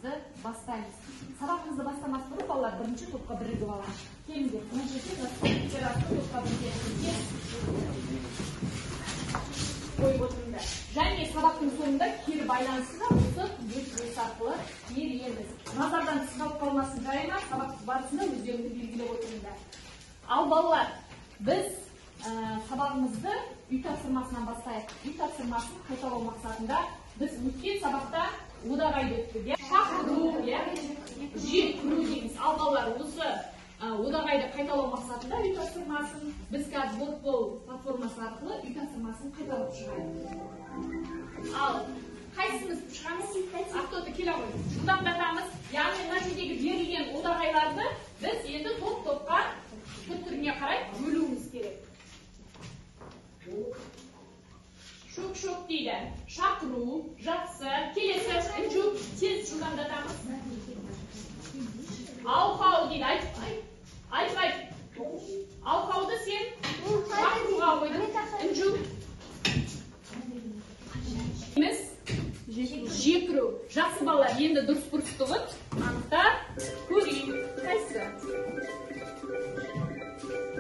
сабағымызды бастаймыз. Сабағымызды бастамас бұрын балалар бірінші топқа бірігіп алайық. Келіңдер, мына жерде жастар атты топқа бірігеміз. Қойып отырыңдар. Және сабақтың соңында кері байланысты да осы веб жүйесі арқылы береміз. Назардан тыс қалып қалмасын жарай ма? Сабақ барысында өздеріңді белгілеп отырыңдар. Ал балалар, біз сабағымызды үй тапсырмасынан бастайық. Үй тапсырмасын қайталау мақсатында біз өткен сабақта одағайды өттік, иә? Шақыру, иә? Жекіру дейміз. Ал балалар, осы одағайды қайталау мақсатында үй тапсырмасын біз қазір WordWall платформасы арқылы үй тапсырмасын қайталап шығайық. Ал қайсымыз шығамыз? Ақтоты келе ғой. Жылдамдатамыз. Яғни мына жердегі берілген одағайларды біз енді топ-топқа түр-түріне қарай бөлуіміз керек. Шок-шок дейді. Шақыру, жақсы. Келесі, інжу, тез жылдамдатамыз. Аухау дейді. Айт, айт, айт. Аухауды сен шақыруға қойдың. Інжу. Жекіру. Жақсы балалар, енді дұрыс бұрыстығын анықтап көрейік. Қайсысы?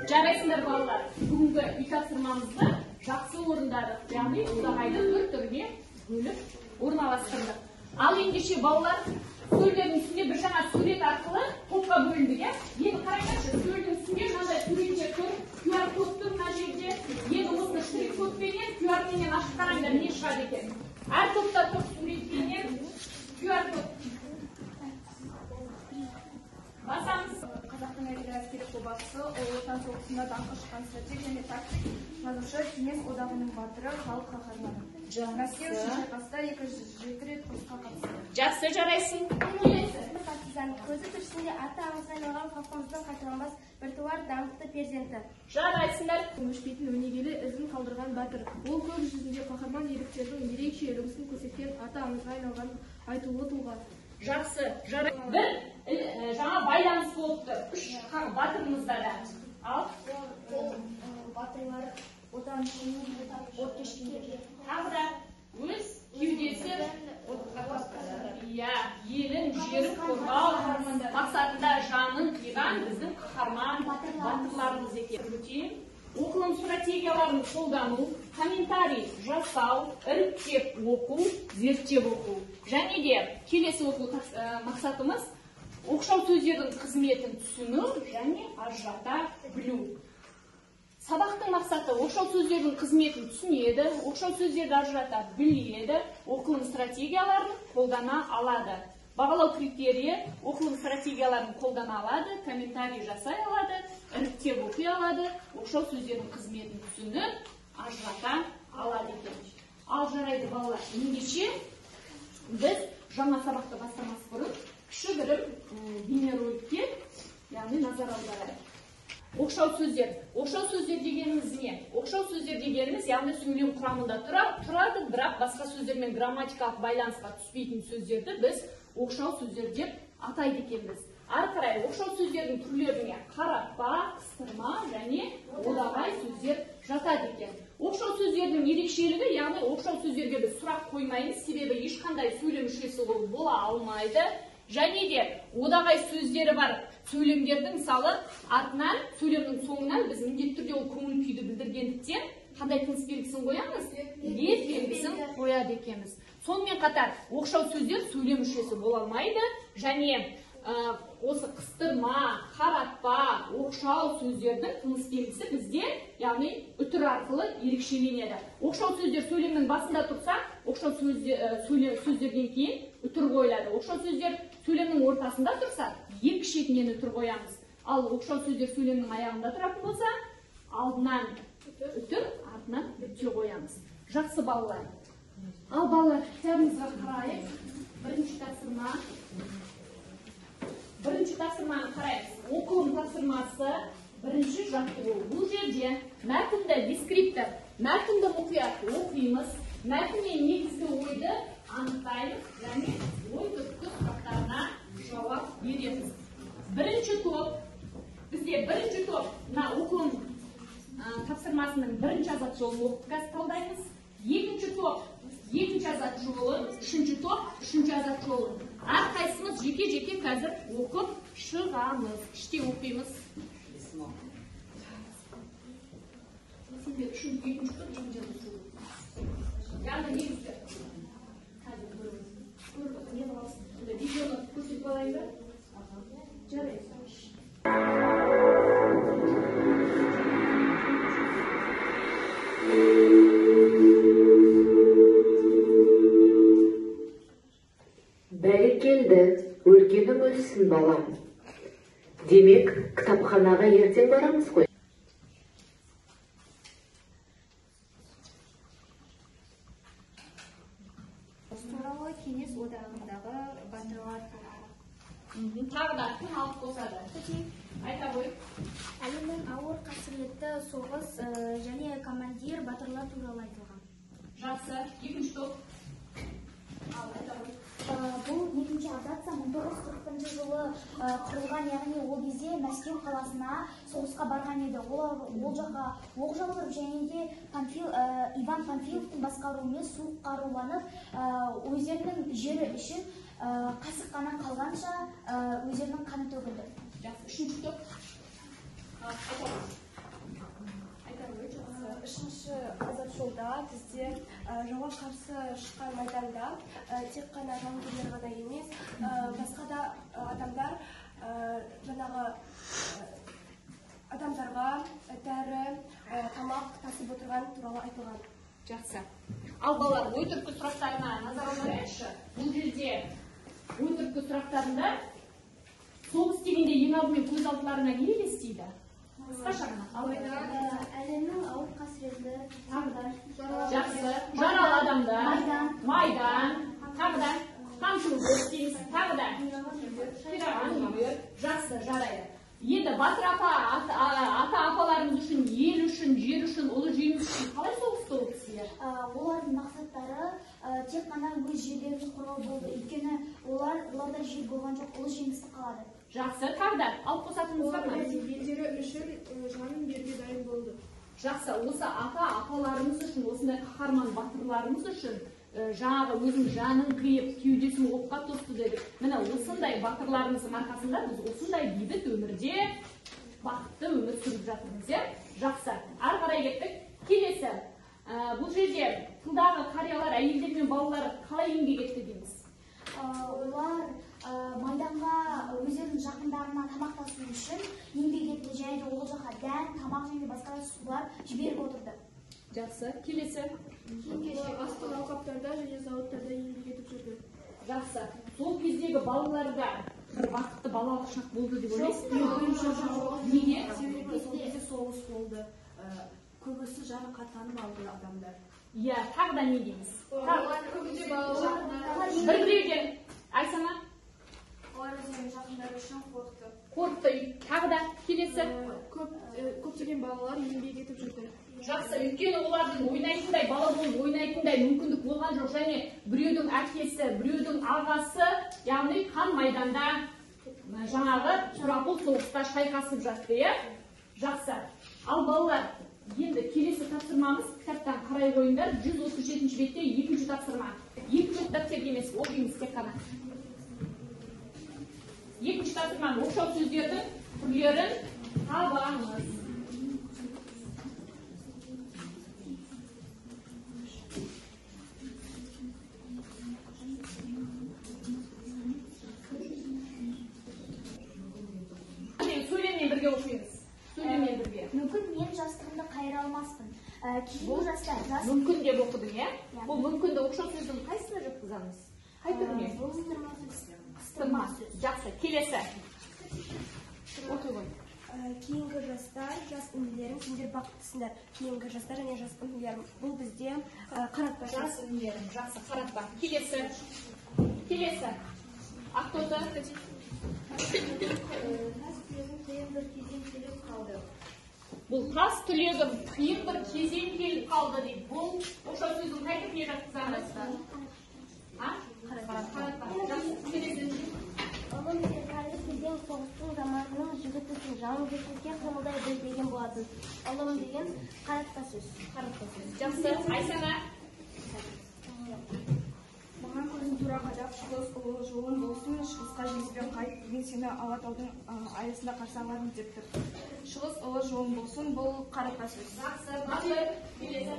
Жарайсыңдар балалар. Бүгінгі үй тапсырмамызды жақсы орындадық. Яғни одағайды түр-түрге бөліп орналастырдық. Ал ендеше балалар, үстелдердің үстінде бір жаңа сурет арқылы топқа бөліндік, иә? Енді қараңдаршы, үстелдің үстінде мынандай суреттер тұр, QR код тұр мына жерде. Енді осыны штрих кодпенен, QR менен ашып қараңдар, не шығады екен. Әр топта тұр суретпенен QR код. Басамыз. Қазақтың әйгілі әскери қолбасшысы, Ұлы Отан соғысында даңқы шыққан стратег және тактик, жазушы, Кеңес Одағының батыры, халық қаһарманы. Мәскеу үшін шайқаста 207 рет ұрысқа қатысты. Жақсы, жарайсың. Келесі. Партизан, көзі тірісінде аты аңызға айналған халқымыздың қайталанбас біртуар даңқты перзенті. Жарайсыңдар. Өшпейтін өнегелі ізін қалдырған батыр. Ол көз жүзінде қаһарман ерліктердің ерекше үлгісін көрсеткен аты аңызға айналған айтулы тұлға. Жақсы, жарай. Бір жаңа байланыс болып тұр. Үш батырымызда да. Ал батырлар Отан үшін от кешкендер. Тағы да өз кеудесі иә, елін, жерін қорғау мақсатында жанын қиған біздің қаһарман батырларымыз екен. Оқылым стратегияларын қолдану, комментарий жасау, іріктеп оқу, зерттеп оқу. Және де келесі оқу мақсатымыз оқшау сөздердің қызметін түсіну және ажырата білу. Сабақтың мақсаты оқшау сөздердің қызметін түсінеді, оқшау сөздерді ажырата біледі, оқылым стратегияларын қолдана алады. Бағалау критерийі оқылым стратегияларын қолдана алады, комментарий жасай алады, іріктеп оқи алады, оқшау сөздердің қызметін түсініп, ажырата алады екен. Ал жарайды балалар, ендеше біз жаңа сабақты бастамас бұрын кішігірім бейнероликке, яғни назар аударайық. Оқшау сөздер. Оқшау сөздер дегеніміз не? Оқшау сөздер дегеніміз, яғни сөйлем құрамында тұрады, бірақ басқа сөздермен грамматикалық байланысқа түспейтін сөздерді біз оқшау сөздер деп атайды екенбіз. Ары қарай оқшау сөздердің түрлеріне қаратпа, қыстырма және одағай сөздер жатады екен. Оқшау сөздердің ерекшелігі, яғни оқшау сөздерге біз сұрақ қоймаймыз, себебі ешқандай сөйлем мүшесі ол бола алмайды. Және де одағай сөздері бар сөйлемдердің мысалы артынан, сөйлемнің соңынан біз міндетті түрде ол көңіл күйді білдіргендіктен қандай тыныс белгісін қоямыз? Леп белгісін қояды екенбіз. Сонымен қатар оқшау сөздер сөйлем мүшесі бола алмайды және осы қыстырма, қаратпа, оқшау сөздердің тыныс белгісі бізде, яғни үтір арқылы ерекшеленеді. Оқшау сөздер сөйлемнің басында тұрса, оқшау сөздерден кейін үтір қойылады. Оқшау сөздер сөйлемнің ортасында тұрса, екі шетінен үтір қоямыз. Ал оқшау сөздер сөйлемнің аяғында тұратын болса, алдынан үтір, артынан нүкте қоямыз. Жақсы балалар. Ал балалар, кітабымызға қарайық. Бірінші тапсырма. Бірінші тапсырманы қараймыз. Оқылым тапсырмасы, бірінші жаттығу. Бұл жерде мәтінді дескриптор, мәтінді мұқият оқимыз, мәтіннен негізгі ойды анықтаймыз және ой түрткі сұрақтарына жауап береміз. Бірінші топ, бізде бірінші топ мына оқылым тапсырмасының бірінші азат жолын оқып қазір талдаймыз. Екінші топ, екінші азат жолы, үшінші топ, үшінші азат жолы. Әрқайсысы қазір оқып шығамыз. Іштей оқимыз. Сендер үшінші, екінші топ, екінші топ. Яғни негізгі. Қазір көріңіз. Не болсын? Видеоны көрсетіп алайын ба? Жарайды. Бәрекелді, өркенің өссін балам. Демек, кітапханаға ертең барамыз ғой. Туралы Кеңес одағындағы батырлар туралы. Тағы да кім алып қосады? Айта ғой. Әлемнің ауыр қасіретті соғыс және командир батырлар туралы айтылған. Жақсы, екінші топ. Ал, айта ғой. Бұл екінші абзац 1941 жылы құрылған, яғни ол кезде Мәскеу қаласына соғысқа барған еді. Ол жаққа оқ жаудырып және де Иван Панфиловтың басқаруымен суық қаруланып, өздерінің жері үшін қасық қана қалғанша өздерінің қаны төгілді. Жақсы, үшінші топ. Үшінші азат жолда бізде жауға қарсы шыққан майданда тек қана жауынгерлер ғана емес, басқа да адамдар жаңағы адамдарға дәрі, тамақ тасып отырған туралы айтылған. Жақсы. Ал балалар, ой түрткі сұрақтарына назар аударайықшы. Бұл жерде ой түрткі сұрақтарында соғыс дегенде ең алдымен көз алдыларына не елестейді? Қысқаша ғана. Әлемнің ауыр қасіреті, жақсы, жаралы адамдар, майдан, тағы да қамшылық дейміз, тағы да қираған үйлер. Жақсы, жарайды. Енді батыр апа, ата апаларымыз үшін, ел үшін, жер үшін, ұлы жеңіс үшін қалай соғысты ол кісілер? Олардың мақсаттары тек қана өз жерлерін қорғау болды. Өйткені оларда жер болған жоқ, ұлы жеңісті қалады. Жақсы, тағы да алып қосатынымыз бар ма? Елдері үшін жанын беруге дайын болды. Жақсы, осы ата апаларымыз үшін, осындай қаһарман батырларымыз үшін жаңағы өзінің жанын қиып, кеудесін оққа тосты дедік. Міне осындай батырларымыздың арқасында біз осындай бейбіт өмірде бақытты өмір сүріп жатырмыз, иә? Жақсы, ары қарай кеттік. Келесі, бұл жерде тылдағы қариялар, әйелдер мен балалар қалай еңбек етті дейміз? Олар майданға өздерінің жақындарына тамақ тасу үшін еңбек етті және де ол жаққа дән, тамақ және басқа да сулар жіберіп отырды. Жақсы, келесі. Олар астық алқаптарда және зауыттарда еңбек етіп жүрді. Жақсы. Сол кездегі балаларда бір бақытты балалық шақ болды деп ойлайсыз ба? Неге? Себебі сол кезде соғыс болды. Көбісі жарақаттанып алды адамдар. Иә, тағы да не дейміз? Бір-біреуден. Айсана? Олар өздерінің жақындары үшін қорықты. Қорықты. Тағы да келесі. Көптеген балалар еңбек етіп жүрді. Жақсы, өйткені олардың ойнайтындай, бала болып ойнайтындай мүмкіндік болған жоқ. Және біреудің әкесі, біреудің ағасы, яғни қан майданда жаңағы сұрапыл соғыста шайқасып жатты, иә? Жақсы. Ал балалар, енді келесі тапсырмамыз кітаптан қарай қойыңдар. 137 бетте екінші тапсырма. Екінші дәптерге емес, оқимыз тек қана. Екінші тапсырманы оқшау сөздердің түрлерін табамыз. Сөйлеммен бірге оқимыз. Сөйлеммен бірге. Мүмкін мен жастығымды қайыра алмаспын. Кейінгі жастар жас мүмкін деп оқыдың, иә? Бұл мүмкінді оқшау сөздің қайсысына жатқызамыз? Қай түріне? Қыстырма сөз. Жақсы, келесі. Оқи ғой. Кейінгі жастар, жас інілерім, сендер бақыттысыңдар. Кейінгі жастар және жас інілерім. Бұл бізде қаратпа. Жас інілерім, жақсы, қаратпа. Келесі. Келесі. Ақтоты. Тас түлегім қиын бір кезең келіп қалды. Бұл тас түлегім қиын бір кезең келіп қалды дейді. Бұл оқшау сөздің қай түріне жатқызамыз? А? Қаратпа. Жақсы, келесі. Ұлым, сен қазір кезең соғыстың заманының жігітісің, жауынгершілікке қимылдай біл деген болатын. Ұлым деген қаратпа сөз. Қаратпа сөз. Жақсы, Айсана. Маған көзін тура қадап, шығыс ұлы жолың болсын, шығысқа жеңіспен қайт Бүгін сені Алатаудың аясында қарсы аламын деп тұр. Шығыс ұлы жолың болсын, бұл қаратпа сөз. Жақсы, келесі.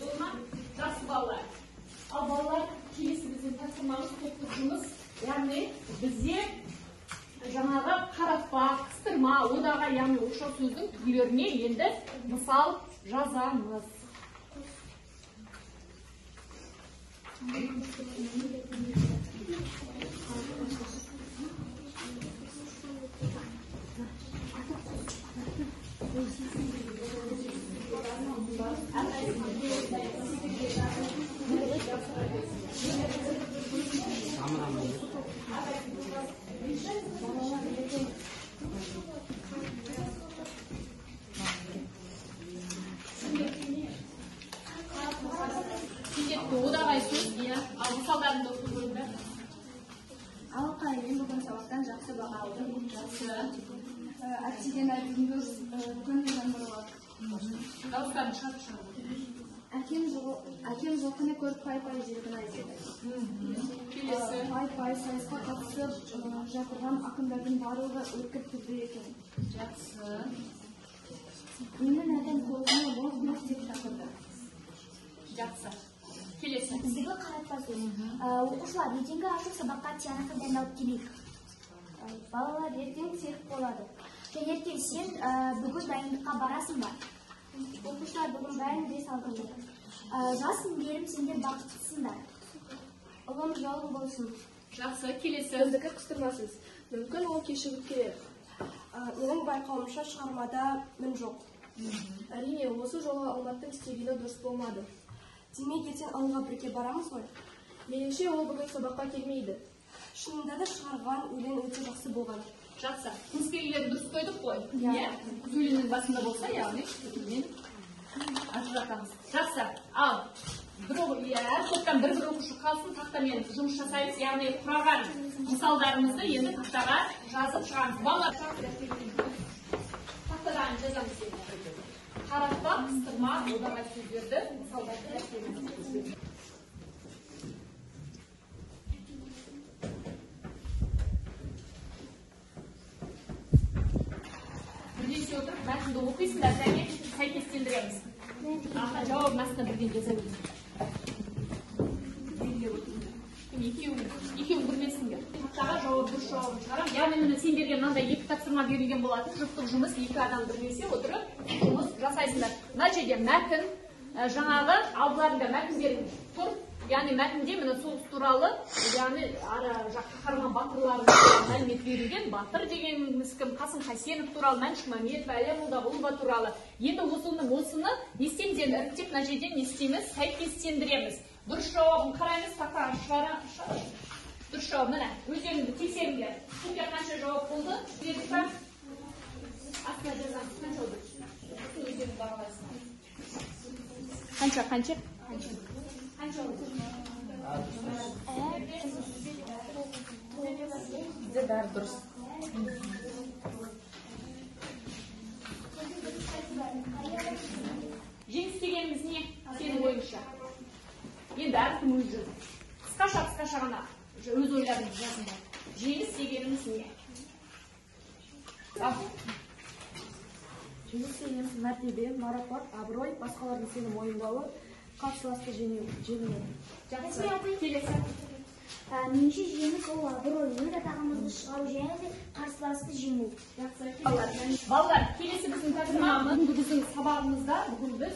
Болма? Жақсы балалар. Ал балалар, келесі біздің тапсырмамыз топтық жұмыс. Яғни бізде жаңағы қаратпа, қыстырма, одаға, яғни оқшау сөздің түрлеріне енді мысал жазамыз. Одағай сөз, иә. Ал мысалдарыңды оқып көріңдер. Алқай, мен бүгін сабақтан жақсы баға алдым. Жақсы. Әттеген ай, бүгінгі күн жаңбырлы. Дауыстарын шығарып шығарып. Әкем жылқыны көріп пай-пай желгін ай деді. Келесі. Пай-пай сайысқа қатысып жатырған ақындардың барлығы өткір тілді екен. Жақсы. Менің әкем қолыма лох-лох деп шақырды. Жақсы. Келесі. Біздікі қаратпа сөз. Оқушылар, ертеңгі ашық сабаққа тиянақты дайындалып келейік. Балалар, ертең цирк болады. Жанерке, сен бүгін дайындыққа барасың ба? Оқушылар, бүгін бәрін де салдыңдар. Жас меңгерім, сендер бақыттысыңдар. Ұлым, жолың болсын. Жақсы, келесі. Біздікі қыстырма сөз. Мүмкін ол кешігіп келер. Менің байқауымша шығармада мін жоқ. Әрине, осы жолы Алматтың істегені дұрыс болмады. Демек, ертең ауылға бірге барамыз ғой? Меніңше, ол бүгін сабаққа келмейді. Шынында да шығарған өлең өте жақсы болған. Жақсы. Тыныс белгілерін дұрыс қойдық қой? Иә. Өлеңнің басында болса, яғни үтірмен ажыратамыз. Жақсы. Ал әр топтан бір-бір оқушы қалсын, тақтамен жұмыс жасаймыз. Яғни құраған мысалдарымызды енді тақтаға жазып шығамыз. Балалар, тақтадан жазамыз енді. Қаратпа, қыстырма, одағай сөздерді мысалдарды дәптерімізге. Бірлесе отырып мәтінді оқисыңдар және сәйкестендіреміз. Аха, жауабын астына бірден жаза беріңдер. Белгілеп отырыңдар. Екеуің бірлесіңдер. Тақтаға жауап, дұрыс жауабын шығарамын. Яғни міне сендерге мынандай екі тапсырма берілген болатын. Жұптық жұмыс, екі адам бірлесе отырып жұмыс жасайсыңдар. Мына жерде мәтін, жаңағы алдыларында мәтіндерің тұр. Яғни мәтінде міне соғыс туралы, яғни ара жақ қаһарман батырларымыз мәлімет берілген. Батыр дегеніміз кім? Қасым Қайсенов туралы, Мәншүк Мәметова, Әлия Молдағұлова туралы. Енді осыны не істейміз енді іріктеп мына жерден не істейміз? Сәйкестендіреміз. Дұрыс жауабын қараймыз, тақтаға шығара. Дұрыс жауап міне, өздеріңді тексеріңдер. Кімге қанша жауап болды? Бердік па? Астына жазамыз, қанша дұрыс? Өздерің бағалайсыңдар. Қанша, қанша? Қанша? Қанша болды? Бізде бәрі дұрыс. Жеңіс дегеніміз не? Сенің ойыңша? Енді әркім өзі. Қысқаша ғана өз ойларыңды жазыңдар. Жеңіс дегеніміз не? Ал. Жеңіс дегеніміз мәртебе, марапат, абырой, басқалардың сені мойындауы, қарсыласты жеңу. Жақсы. Келесі. Меніңше, жеңіс ол абырой, өз атағымызды шығару және де қарсыласты жеңу. Жақсы. Балалар, келесі біздің тапсырма. Бүгінгі біздің сабағымызда бүгін біз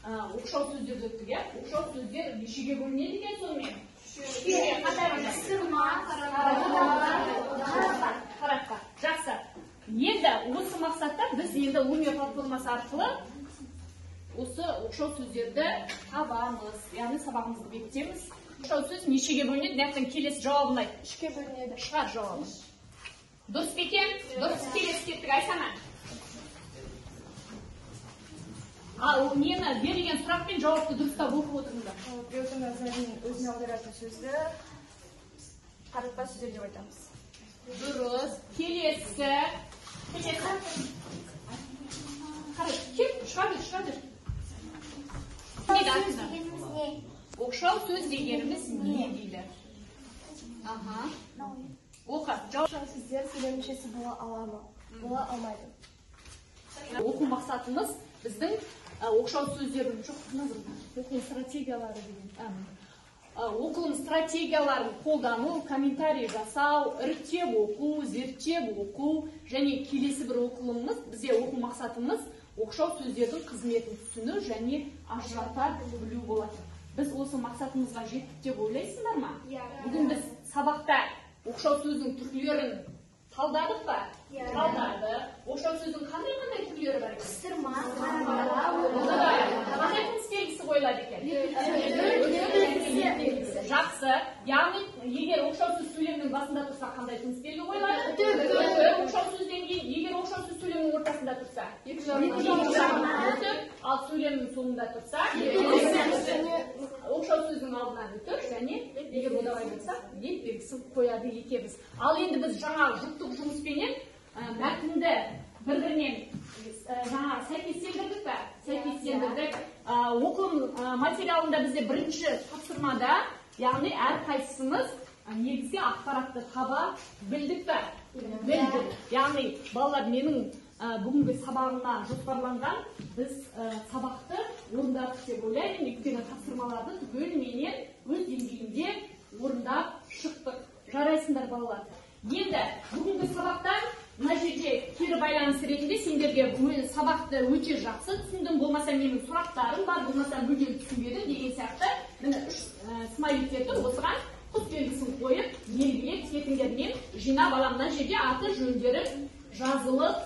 оқшау сөздерді өттік, иә? Оқшау сөздер нешеге бөлінеді екен сонымен? Үшке. Қандай қандай? Қыстырма, қаратпа. Қаратпа. Жақсы. Енді осы мақсатта біз енді Lumio платформасы арқылы осы оқшау сөздерді табамыз. Яғни сабағымызды бекітеміз. Оқшау сөз нешеге бөлінеді? Нәптің келесі жауабын айт. Үшке бөлінеді. Шығар жауабын. Дұрыс па екен? Дұрыс. Келесі кеттік, Айсана. Ал нені берілген сұрақ пен жауапты дұрыстап оқып отырыңдар. Біреудің назарын өзіне аударатын сөзді қаратпа сөздер деп айтамыз. Дұрыс. Келесі. Қарай, кел, шыға бер, шыға бер. Сөз дегеніміз не? Оқшау сөз дегеніміз не дейді? Аха. Оқы. Оқшау сөздер сөйлем мүшесі бола ала ма? Бола алмайды. Оқу мақсатымыз біздің оқшау сөздердің, жоқ, оқу стратегиялары деген. Оқылым стратегияларын қолдану, комментарий жасау, іріктеп оқу, зерттеп оқу және келесі бір оқылымымыз, бізде оқу мақсатымыз оқшау сөздердің қызметін түсіну және ажырата білу болатын. Біз осы мақсатымызға жеттік деп ойлайсыңдар ма? Иә. Бүгін біз сабақта оқшау сөздің түрлерін талдадық па? Иә. Талдадық. Оқшау сөздің қандай-қандай түрлері бар екен? Қыстырма, қарамала, Қандай тыныс белгісі қойылады екен? Жақсы. Яғни, егер оқшау сөз сөйлемнің басында тұрса, қандай тыныс белгі қойылады? Үтір. Оқшау сөзден кейін, егер оқшау сөз сөйлемнің ортасында тұрса, екі жарым үтір, ал сөйлемнің соңында тұрса, оқшау сөздің алдынан үтір және егер одағай болса, леп белгісін қояды екенбіз. Ал енді біз жаңа жұптық жұмыспенен мәтінді бір-бірінен жаңа сәйкестендірдік пе? Сәйкестендірдік. Оқылым материалында бізде бірінші тапсырмада, яғни әрқайсымыз негізгі ақпаратты таба білдік пе? Білдік. Яғни балалар, менің бүгінгі сабағыма жоспарланған біз сабақты орындадық деп ойлаймын. Өйткені тапсырмаларды түгел менен өз деңгейінде орындап шықтық. Жарайсыңдар, балалар. Енді бүгінгі сабақтан мына жерде кері байланыс ретінде сендерге сабақты өте жақсы түсіндім, болмаса менің сұрақтарым бар, болмаса мүлдем түсінбедім деген сияқты міне үш смайликтер тұр, осыған құс белгісін қойып белгілеп кетіңдер. Мен жинап аламын. Мына жерде аты жөндері жазылып